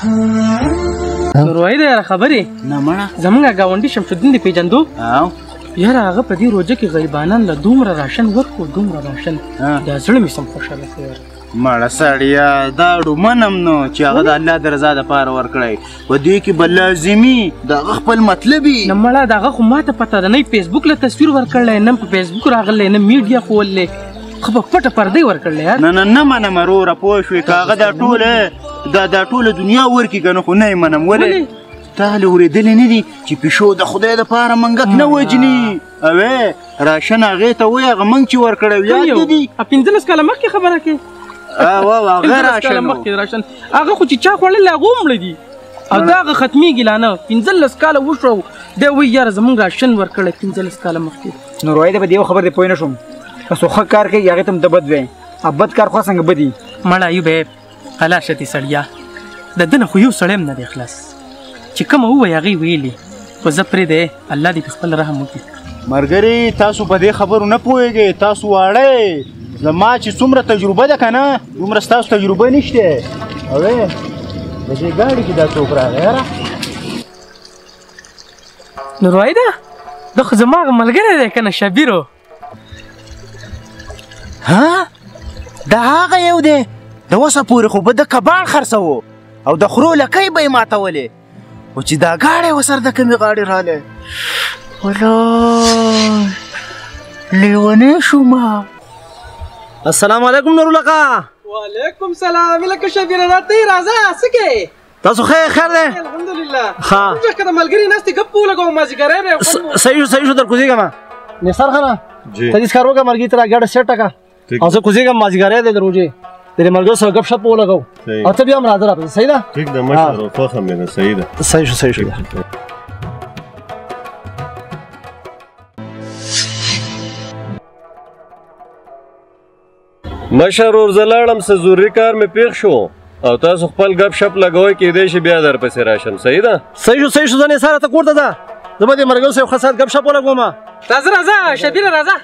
نور وایي یاره خبرې نه مړه، زمونږ ګاونډي شمس الدین دې پېژندو؟ یاره هغه په دې روژه کې غریبانان له دومره راشن ورکړو، دومره راشن، دا زړه مې سم خوشحاله کړ یاره. مړه سړیه، دا ډومن هم نو چې هغه د الله د رضا دپاره ورکړی، په دې کې به لازمي د هغه خپل مطلب وي. نه مړه، د هغه خو ما ته پته ده، نه یې فیسبوک له تصویر ورکړی، نه په فیسبوک راغلی، نه میډیا ښوولی، خو په پټه پردۍ ورکړلی یار. نه نه نه منم وروره، پوه شوې؟ که هغه دا ټوله دا ټوله دنیا ورکړي که نه، خو نه یې منم. ولې؟ تا له اورېدلې نه دي چې پیشو د خدای دپاره منګک نه وژني؟ اوې راشن هغې ته وایي، هغه منګ چې ورکړی یاد دې دي؟ 15 کاله مخکې خبره کې. هغه راشن مخکې راشن، هغه خو چې چا خوړلی هغه هم مړه دي، او دا هغه ختمېږي لا نه. 15 کاله وشو، دی وایي یاره زموږ راشن ورکړی 15 کاله مخکې. نور وایي په دې یو خبر دې پوه نه شوم، که څوک ښه کار کوي هغې ته هم ته بد وایې، او بد کار خو څنګه بدي؟ مړه ایوبه خلاص شه دې سړیه، د ده نه خو یو سړی هم نه دی خلاص، چې کومه ووایي هغې ویلي، خو زه پرېږدی، الله دې په خپل رحم وکړي. ملګري تاسو په دې خبرو نه پوهېږئ، تاسو واړه یئ، زما چې څومره تجربه ده که نه دومره ستاسو تجربه نشته. اوې د دې ګاډي کې دا څوک راغی یاره؟ نور وایي ده دا خو زما هغه ملګری دی که نه، شبیرو. ها دا هغه یو دی، د اوسه پورې خو به د کباړ خرڅوو او د خرو لکۍ به یې ماتولې، خو چې دا ګاډی ورسره د کومې غاړې راغلی، ولا لیونی شومه. السلام علیکم نورالله اکا. وعلیکم سلام. لکه شبیره راته راځه، څه کوې؟ تاسو خیر خیر دی؟ الحمدلله. ښه ځکه د ملګري ناستې ګپ ولګوم، مازدیګری دی. صحیح شو، صحیح شو، در کوزېږم. نثار خانه ته دې کار وکړه، ملګري ته راګډه سیټ کړه، او زه کوزېږم، مازدیګری دی د روژې، د دې ملګرو سره ګپ شپ ولګوم، او ته بیا هم راځه راپسې. صحیح ده؟ ټیک ده مشر، خوښه مې ده. صحیح ده، صحیح شو، صحیح شو. مشر ور زه لاړم، څه ضروري کار مې پېښ شو، او تاسو خپل ګپ شپ لګوئ، کېدای شي بیا درپسې راشم. صحیح ده؟ صحیح شو، صحیح شو. زه نثاره ته کور ته ځه، زه به دې ملګرو سره یو ښه ساعت ګپ شپ ولګوم. راځه راځه شبیره راځه.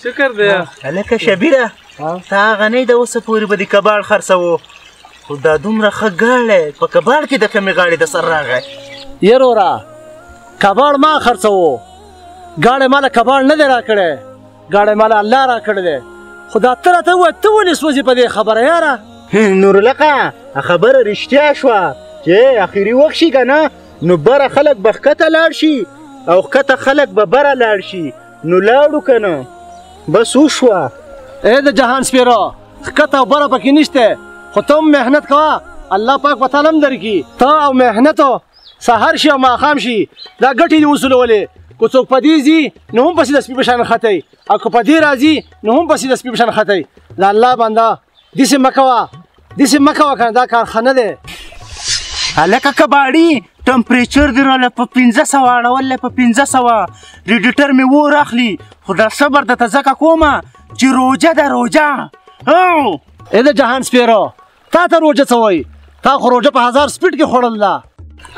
شکر دی. هلکه شبیره، تا هغه نه د اوسه پورې به د کباړ خرڅوو، خو دا دومره ښه ګاړی په کباړ کې د کومې غاړې د سر راغی؟ یروره کباړ ما خرڅوو، ګاړی ما له کباړ نه دی راکړی، ګاړی ما له الله راکړی دی. خو دا ته راته ووایه، ته ولې سوځې په دې خبره یاره؟ نورالحقه خبره رښتیا شوه چې اخري وخت شي که نه، نو بره خلک به ښکته لاړ شي او ښکته خلک به بره لاړ شي، نو لاړو که نه بس وشوه. ای د جهان سپېره، ښکته او بره پکې نشته، خو ته هم محنت کوه، الله پاک به تاله هم درکړي. ته او محنت سهار شي او ماښام شي، دا ګټې دې وصولولې. که څوک په دې ځي نو هم پسې د سپي په شان ختی، او که په دې راځي نو هم پسې د سپي په شان ختی. د الله بنده داسې مه کوه، داسې مه کوه که نه دا کار ښه نه دی. هلکه کباړي ټمپریچر دې راله په 500 اړولی، په 500 ریډیټر مې اور اخلي، خو دا صبر درته ځکه کومه چې روژه ده، روژه. ای د جهان سپېره، تا ته روژه څه وایي؟ تا خو روژه په 1000 سپیډ کې خوړل ده.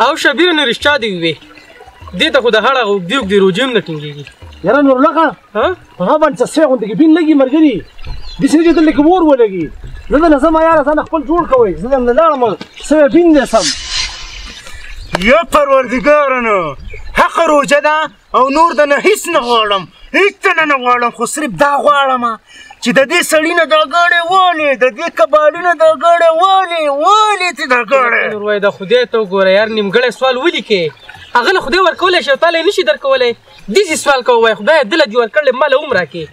او شبیر نه رښتیا دې ووې، دې ته خو د هړه هغه اوږدې اوږدې روژې هم نه ټینګېږي. یاره نورالحقه په هغه باندې څه سوی غوندې کې بین لګي ملګري، داسې نه چې دلته کې اور ولګي. زه درنه ځم یاره، ځان خپل جوړ کوئ، زه درنه لاړم، سوی بین دی سم. یا پروردګاره نو حق روژه ده او نور د نه هیڅ نه غواړم، هیڅ نه نه غواړم، خو صرف دا غواړم چې د دې سړي نه دا ګاډی والې، د دې کباړي نه دا ګاډی والې، والې چې دا ګاډی. نور وایي دا خدای ته وګوره یار، نیمګړی سوال ولیکې، هغه له خدای ورکولی شي او تا له یې نه شي درکولی. داسې سوال کوه، وایي خدای دله دې ورکړی، ما له هم راکړې.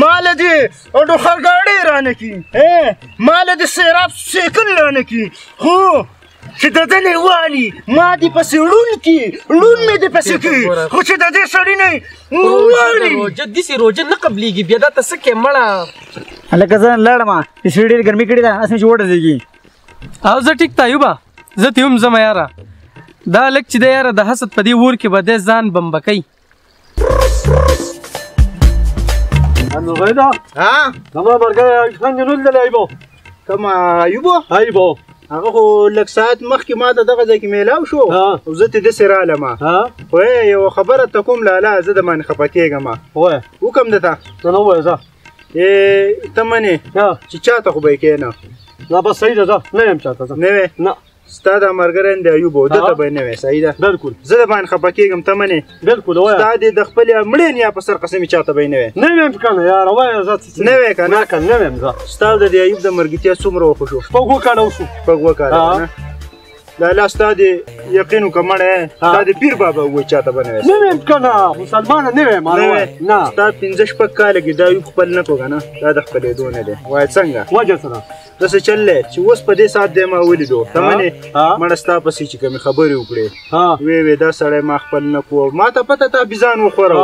ما له دې اډو خرګاډی رانه کړي، ما له دې سیراب سیکل رانه کړي، خو چې د ده نه یې والي ما دې پسې ړوند کړي، ړوند مې دې پسې کړي، خو چې د دې سړي نه یې والي. روژه داسې روژه نه قبلېږي، بیا دا ته څه کوې مړه؟ هلکه زه لاړم، دې سړي ډېرې ګرمي کړې ده، هسې مې چې وډزېږي. او زه ټیک ته ایوبه، زه ترې هم ځمه یاره. دا هلک چې دی یاره د حسد په دې اور کې به دی ځان بمبه کوي. نو غیدا ها زما ملګری ایوب خان دې نوم دی، ایوب. کوم ایوب؟ ایوب. هغه خو لږ ساعت مخکې ما ته دغه ځای کې میلاو شو او زه ترې داسې رالم. خو یوه خبره ته کوم لالا، زه د باندې خفه کېږم. ووایه. وکم درته؟ نه نه ووایه ځه. ته منې چې چا ته خو به یې کې نه؟ نه بس صحیح ده، ځه نه یم چا ته، ځه. نه وې؟ نه. ستا دا ملګری دی ایوب، ده ته به یې نه وې، صحیح ده؟ بالکل. زه د باندې خفه کېږم، ته منې؟ بالکل ووایه. ستا دې د خپلې مړې نیا په سر قسم چا ته به یې نه وې؟ نه ویم که نه یاره، وایه ځه. نه وې که نه؟ نه که نه ویم ځه. ستا د دې ایوب د ملګرتیا څومره وخت شو؟ شپږ اووه کاله وشو. شپږ اووه کاله نه؟ لالا ستا دې یقین وکړه مړی، ستا دې پیر بابا ووایي چا ته به نه وې. نه ویم که نه، مسلمانه نه ویم. نه وې؟ نه. ستا پنځه شپږ کاله کې دا ایوب خپل نه کړو که نه، دا د خپلېدو نه دی. وایه څنګه؟ وجه څه ده؟ داسې چل دی چې اوس په دې ساعت دی ما ولیدو، ته منې مړه ستا پسې چې کومې خبرې وکړې، وی وی دا سړی ما خپل نه کړو، ما ته پته تا بیزان وخوړو،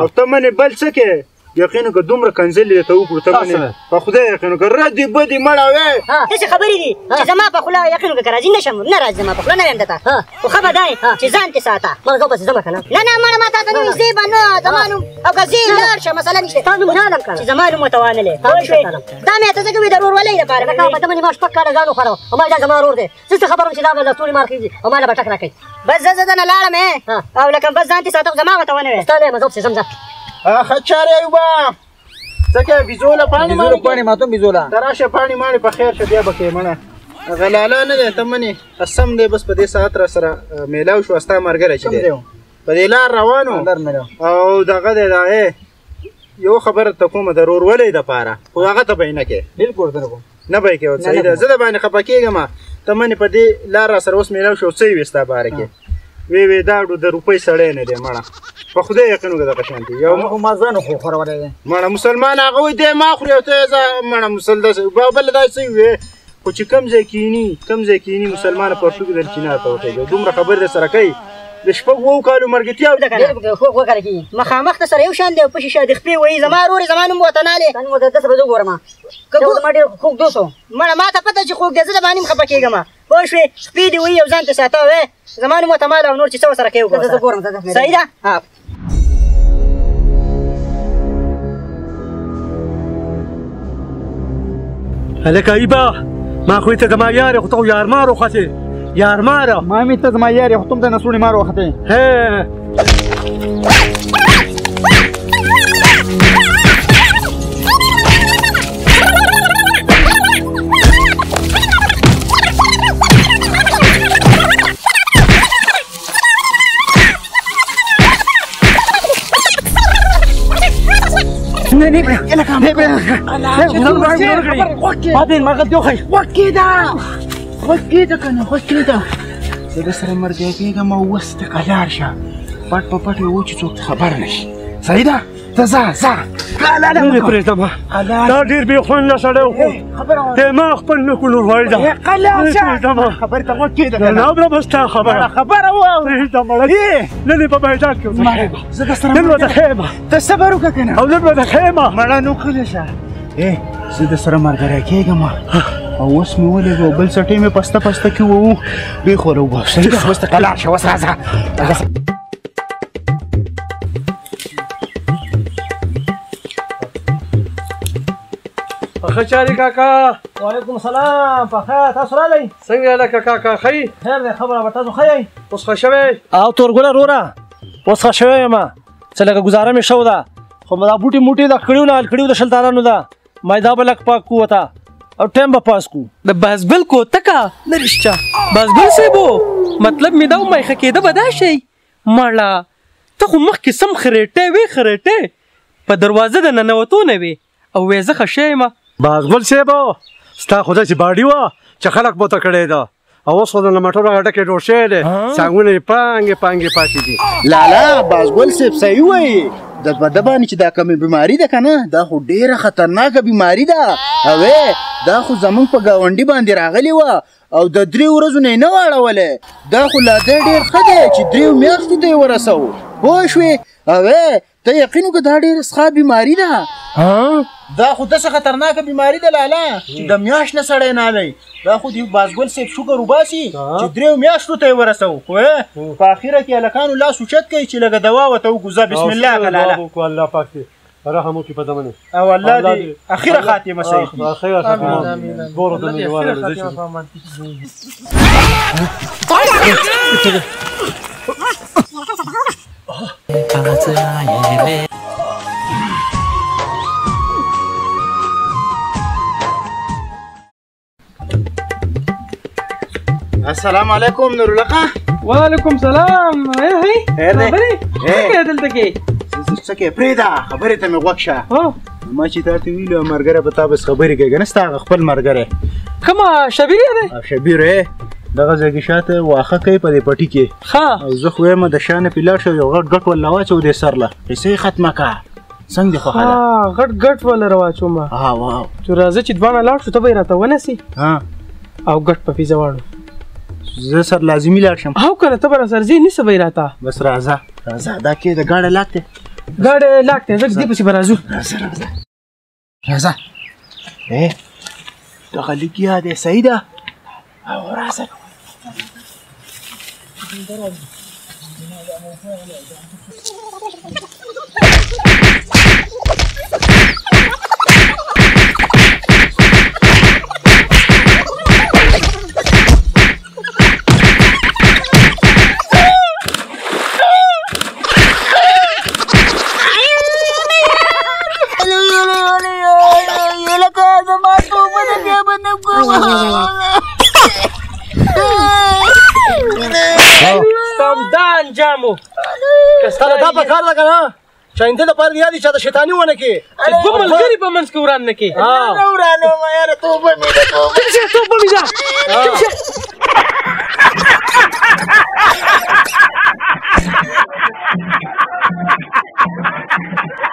او ته منې بل څه کې یقین وکړه دومره کنځلې درته وکړو، ته منې په خدای یقین وکړه ردې بدې مړه وې. داسې خبرې دي چې زما په خوله یقین وکړه که راځي نه شم، نه راځي زما په خوله نه ویم درته. خو ښه به دا چې ځان ترې ساته. مړه زه پسې ځمه که نه؟ نه نه مړه ما تا ته نه وایي، زه به نه، زما نوم او که زه لاړ شم مسله نشته، تا نوم نه علم کړه چې زما نوم ورته وانه لې. پوه شوې؟ دا مې ته ځکه وي د ورورولۍ لپاره. لکه په ته باندې ما شپږ کاله ځان وخوړو او ما دا زما ورور دی، زه څه خبر وم چې دا به له ستوري مار خېږي او ما له به ټک راکوي. بس زه زه نه لاړم او لکه بس ځان ترې ساته، خو زما ورته ونه وې. ستا نه یم، زه پسې ځم ځه. ښه چارې ایوبه، څه کوې؟ بیزو له پاڼې بیزو له پاڼې ماتوم، بیزو له. ته راشه پاڼې ماڼې په خیر شه، بیا به کوې مړه. هغه لالا نه دی، ته منې قسم دی بس په دې ساعت را سره میلاو شو، ستا ملګری چې دی په دې لار روان و او دغه دی دا یو خبره ته کومه د ورورولۍ دپاره، خو هغه ته به یې نه کوې. بالکل ورته نه کوم. نه به یې کوې، صحیح ده. زه د باندې خفه کېږم، ته منې په دې لار را سره اوس میلاو شو، څه یې وې ستا باره کې؟ وی وی دا د روپۍ سړی نه دی مړه، په خدای یقین وکړه دغه شان دی. یو خو ما ځان خو خورولی دی مړه. مسلمان هغه وایي دی ما خوري او ته یې ځه مړه مسل داسې بل داسې وې، خو چې کوم ځای کښېني، کوم ځای کښېني مسلمانه پرتوګ در چینار ته وخېږي، دومره خبرې در سره کوي. د شپږ اوو کالو ملګرتیا ده که نه؟ ښه کاله کېږي. مخامخ ته سره یو شان دی او په شیشه د خپې وایي زما ورور یې، زما نوم ورته نه اخلې. نوم ورته داسې به زه وګورم که زما ډېر خوږ دوست و. مړه ما ته پته چې خوږ دی، زه د باندې هم خفه کېږم. پوه شوې؟ خپې دې وایي او ځان ته ساته وې زما نوم ورته ماله او نور چې څه ورسره کوې وګوره. زه ګورم، صحیح ده؟ هلکه ایبه، ما خو ته زما یار یې، خو ته خو یارمار وختې، یارماره. ما مې ته زما یار یې، خو ته هم د نسوړي مار وختې. هې. نه نه پرې نه پرې ما ما غلطي وکړه. غوږ کېده، غوږ کېده که نه، غوږ کېده. زه د سره مرګی کېږم او اوس ته قلار شه، پټ په پټ یې وو چې څوک خبر نه شي. صحیح ده؟ ته ځه ځه. نه دې پرېږدم، دا ډېر بې خونده سړی و، دی ما خپل نه کړو نور وایي ده. قلار شه، خبرې ته غوږ کېده که نه؟ نه اورم ستا خبره، خبره واوره. پرېږده مړه، نن یې په میدان کې زه در سره نن ورته ښیم. ته صبر وکړه که نه؟ او نن ورته ښیم. مړه نو کله شه. زه در سره ملګری کېږم او اوس مې ولېږه، بل څټۍ مې پسته پسته کې وو، بې خوره وباسه. صحیح ده؟ اوس ته قلار شه، اوس راځه. ښه چارې کاکا؟ وعلیکم السلام. په خیر، تاسو راغلی؟ څنګه لکه کاکا ښه یې؟ خیر دی، ښه برابر، تاسو ښه یئ؟ اوس ښه شوی؟ او تورګله وروره اوس ښه شوی یم، څه لږه ګزاره مې ښه ده، خو دا بوټي موټي د کړیو نه کړیو د شلتارانو ده، ما دا به لږ پاک کړو ورته او ټایم به پاس کړو. د بازګل کوتکه نه رښتیا بازګل صاحب مطلب مې دا ومه ښه کېده به دا شی مړه ته خو مخکې سم خرېټی وې، خرېټی په دروازه د ننوتو نه وې او وې زه ښه شوی یم. بازګل صاحب ستا خو داسې باډي وه چې خلک مو ته کړې ده، او اوس خو د موټرو هغه ډکې جوړ شوی دی، څنګونه یې پنګې پنګې پاتې دي. لالا بازګل صاحب صحیح وایي، د په ده باندې چې دا کومې بیماري ده که نه، دا خو ډېره خطرناکه بیماري ده. او دا خو زموږ په ګاونډي باندې راغلې وه او د درې ورځو نه یې نه واړولې، دا خو لا دی ډېر ښه دی چې درېیو میاشتو ته یې ورسوو. پوه شوې؟ او ته یقین وکړه دا ډېره سخا بیماري ده. دا خو داسې خطرناکه بیماري ده لالا چې د میاشت نه سړی نه دی. دا خو د بازګل صاحب شکر وباسي چې درېیو میاشتو ته یې ورسوو. خو په اخره کې هلکانو لاس اوچت کوي چې لږه دوا ورته وکړو. ځه بسم الله که لالا. الله پاک دې رحم وکړي په دمنې او الله دې اخیره خاتمه صحیح کړي. اخیره خاتمه ګورو ته مې واله السلام علیکم نورالحق. وعلیکم سلام. هی خیر دی؟ څه دلته کې؟ څه کې؟ پرېږده خبرې ته مې غوږ شه. ما چې تا ته ویلي ملګری به تا بس خبرې کوي که نه ستا هغه خپل ملګری کومه شبیر دی؟ شبیر دی دغه ځای کې شاته واښه کوي په دې پټي کې. او زه خو وایم د شا نه پې لاړ شه یو غټ ګټ ورله واچوه دې سر له پیسې یې ختمه کړه. څنګه دې خوښه ده؟ غټ ګټ ورله راواچوم. چې راځه چې دواړه لاړ شو ته به یې راته ونیسې او ګټ په پیزه واړو. زه سر لازمي لاړ شم. او که نه ته به راسره ځې نیسه به یې راته. بس راځه راځه دا کې د ګاډی لاک دی. ګاډی لاک دی ځکه دې پسې به راځو. راځه راځه راځه. دغه لګیا دی صحیح ده. او راځه. ستا دا په کار ده که نه چې آینده لپاره دې یاد چې د شیطاني ونه کې چې دوه ملګري په منځ کې وران نه کې. نه ورانوم یاره توبه مې ده توبه. توبه مې ده.